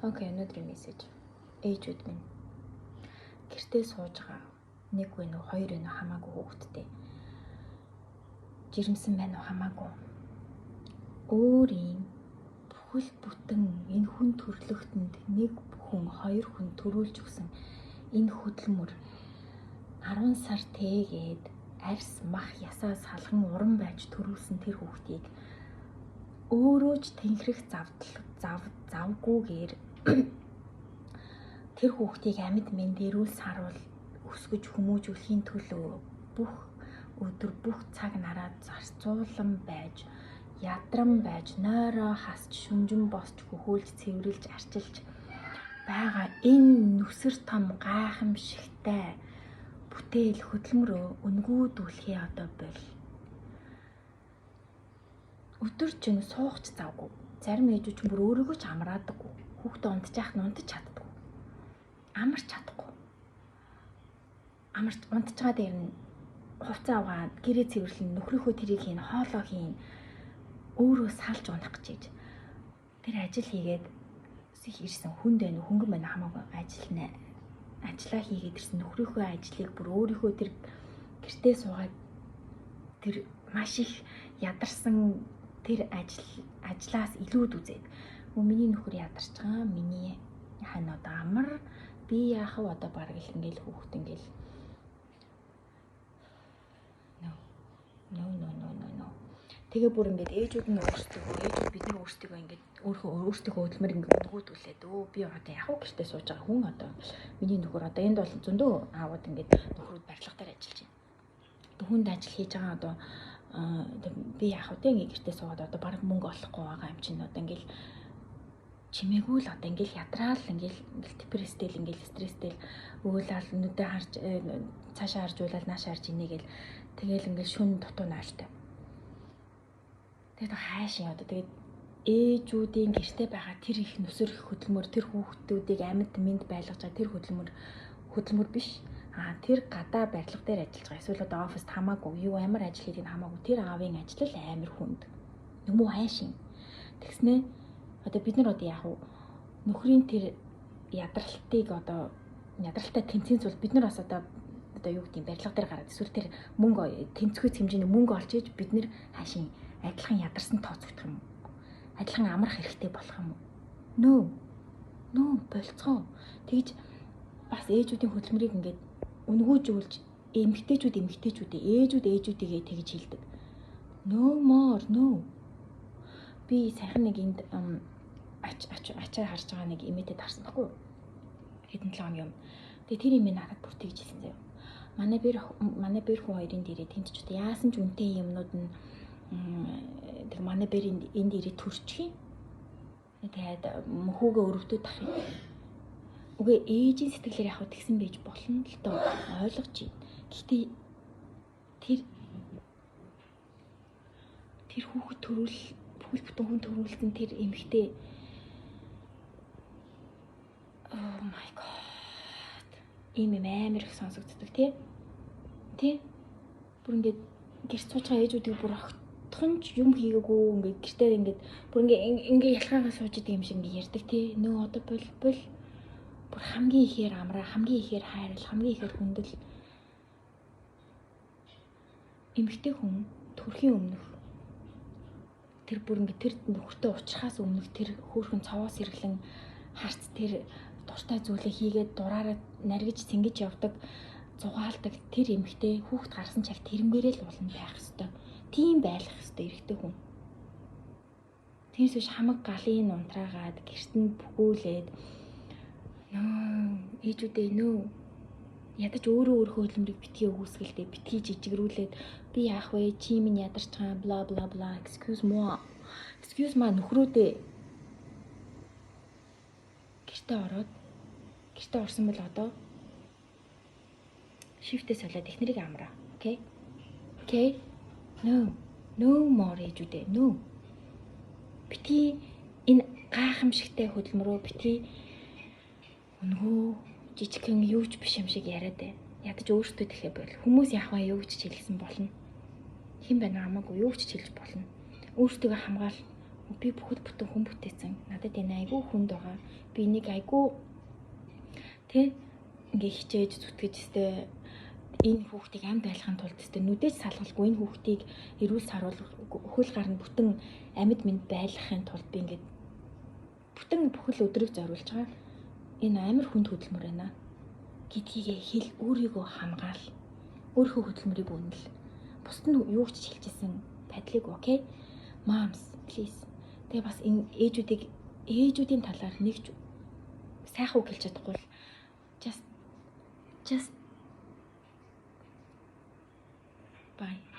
Okay, өнөөдрийн мессеж. Ээжүүд минь. Гэртээ сууж байгаа нэг вэ нүү, хоёр вэ нүү хамаагүй хүүхэдтэй. Жирэмсэн байна уу хамаагүй. Өөрийн бүхэл бүтэн энэ хүн төрлөختөнд нэг хүн, хоёр хүн төрүүлж өгсөн энэ хөдөлмөр 10 сар тээгээд арьс мах ясаа салган уран байж төрүүлсэн тэр хүүхдийг өөрөө ч тэнхрэх завдал зав завгүйгээр тэр хүүхдийг амьд мэнд эрүүл саруул өсгөж хүмүүжүүлэхийн төлөө бүх өдөр бүх цаг нараа зарцуулан байж, ядран байж, нойроо хасч, шүнжин босч, хөхөөлж, цэвэрлж, арчилж байгаа энэ нүсэр том гайхамшигтай бүтээл хөдөлмөрөө үнгүүдүүлэхээ одоо боль. Өдөр чинь суух ч завгүй. Зарим ээжүүд чинь бүр өөрийгөө ч амраадаггүй. Хүүхдээ унтчих нь унтаж чаддаггүй. Амарч чадахгүй. Амарч унтчихаа дээр нь хувцас аваад гэрээ цэвэрлэн, нөхрийнхөө тэрийг хийн, хоолоо хийн. Өөрөө салж унах гэж ийж. Тэр ажил хийгээд ирсэн хүнд байна уу, хөнгөн байна хамаагүй ажил нэ. Ажлаа хийгээд ирсэн нөхрийнхөө ажлыг бүр өөрийнхөө тэр гэртээ суугаад тэр маш их ядарсан тэр ажил ажлаас илүүд үзээд, өө, миний нөхөр ядарч байгаа, миний хань одоо амар, би яах вэ, одоо бараг л ингээл хүүхэд ингээл. No, no, no, no, no, no. Тэгээ бүр ингээд ээжүүд нь өөрсдөө, ээжүүд бид нар өөрсдөө ингээд өөрхөө өөрсдийнхөө хөдөлмөр ингээд үнгүүдүүлээд, өө, би одоо яг уу гэртээ сууж байгаа хүн, одоо миний нөхөр одоо энд бол зөндөө аавууд ингээд нөхрүүд барилга дээр ажиллаж байна. Хүнд ажил хийж байгаа, одоо би яах вэ те, ингээд гэртээ суугаад одоо бараг мөнгө олохгүй байгаа юм чинь, одоо ингээд чимээгүй л одоо ингээл ядраал, ингээл ингээл депресстэй л, ингээл стресстэй л өөлаал нүдэ харж цаашаа харж уйлал, наашаа харж инээгээл, тэгэл ингээл шүн дутуу нааштай. Тэгээд хайшин одоо тэгээд ээжүүдийн гэрте байгаа тэр их нүсэр их хөдөлмөр, тэр хүүхдүүдийг амьд мэнд байлгаж байгаа тэр хөдөлмөр хөдөлмөр биш. А тэр гадаа барилга дээр ажиллаж байгаа. Эсвэл одоо оффист хамаагүй юу ямар ажил хийдэг нь хамаагүй, тэр аавын ажил л амар хүнд. Юм уу хайшин. Тэгснэ одоо бид нар одоо яг уу нөхрийн тэр ядралтыг, одоо ядралтай тэнцэн зүйл бид нар бас одоо юу гэдэг, барилга дээр гараад эсвэл тэр мөнгө тэнцвэрц хэмжээний мөнгө олж иж бид нар хаашийн адилхан ядарсан тооцогдох юм уу? Адилхан амрах хэрэгтэй болох юм уу? Нөө. Нөө, болцгоо. Тэгж бас ээжүүдийн хөдөлмөрийг ингээд үнгүүжүүлж, эмэгтэйчүүд эмэгтэйчүүдээ, ээжүүд ээжүүдийгээ тэгж хэлдэг. No more, no. Би сайхан нэг энд ач ач ачаа харж байгаа нэг эмээтэй тарсан байхгүй юу? Хэдэн 7 хоногийн өмнө. Тэгээ тэр эмээ надад бүр тэгж хэлсэн заяа. Манай бэр хүн хоёрын дээрээ тэнд ч одоо яасан ч үнэтэй юмнууд нь тэг манай бэр энд ирээ төрчих юм. Тэгээд хүүгээ өрөвдөд тах юм. Үгүй, ээжийн сэтгэлээр яг тэгсэн байж болно л доо, ойлгож байна. Гэхдээ тэр тэр хүүхэд төрүүл бүхэл бүтэн хүн төрүүлсэн тэр эмэгтэй. Oh my God. Ийм юм амар их сонсогддог, тий? Тий? Бүр ингээд гэрт сууж байгаа ээжүүдийг бүр огтхон ч юм хийгээгүй, ингээд гэртээ ингээд бүр ингээд ингээд ялхаагаа сууж идэг юм шиг ингээд ярьдаг, тий? Нөө, одоо бол бол бүр хамгийн ихээр амраа, хамгийн ихээр хайрл, хамгийн ихээр хүндэл. Эмэгтэй хүн төрхийн өмнөх тэр бүр ингээд тэр нөхөртөө уучрахаас өмнөх тэр хөөрхөн цовоос сэргэлэн харц, тэр дуртай зүйлээ хийгээд дураараа наргиж цэнгэж явдаг, зугаалдаг тэр эмэгтэй хүүхэд гарсан чаг тэрнгээрээ л улам байх хэвээр. Тийм байх хэвээр эрэгтэй хүн. Тэрнээс биш хамаг галын унтраагаад гэрт нь бүхүүлээд нөө ээжүүдээ нөө ядаж өөрөө өөрийнхөө хөдөлмөрийг битгий өгөөсгөлтэй, битгий жижигрүүлээд, би яах вэ, чи минь ядарч байгаа, бла бла бла. Excuse moi, excuse ма, нөхрүүдээ гэртээ ороод, гэртээ орсон бол одоо shift ээ солиод эхнэрийг амраа. Okay, no, no more, ээжүүдээ, no. Битгий энэ гайхамшигтай хөдөлмөрөө битгий үнгүү жижигхэн юу ч биш юм шиг яриад бай. Ядаж өөртөө тэхээ бол. Хүмүүс яах вэ, юу ч хэлсэн болно. Хэн байна хамаагүй юу ч хэлж болно. Өөртөө хамгаал. Би бүхэл бүтэн хүн бүтээсэн. Надад энэ айгүй хүнд байгаа. Би энийг айгүй тэ ингээ хичээж зүтгэж өстэй энэ хүүхдийг амьд байлгахын тулд өстэй нүдэж салгалгүй энэ хүүхдийг эрүүл саруул хөл гарна бүтэн амьд мэнд байлгахын тулд би ингээд бүтэн бүхэл өдрийг зориулж байгаа. Энэ амар хүнд хөдөлмөр байна гэдгийг хэл, өөрийгөө хамгаал. Өөрийнхөө хөдөлмөрийг үнэл. Бусд нь юу ч хэлчихсэн падлыг, okay? Moms, please. Тэгээ бас энэ ээжүүдийг, ээжүүдийн талаар нэг ч сайхан үг хэлж чадахгүй л just bye.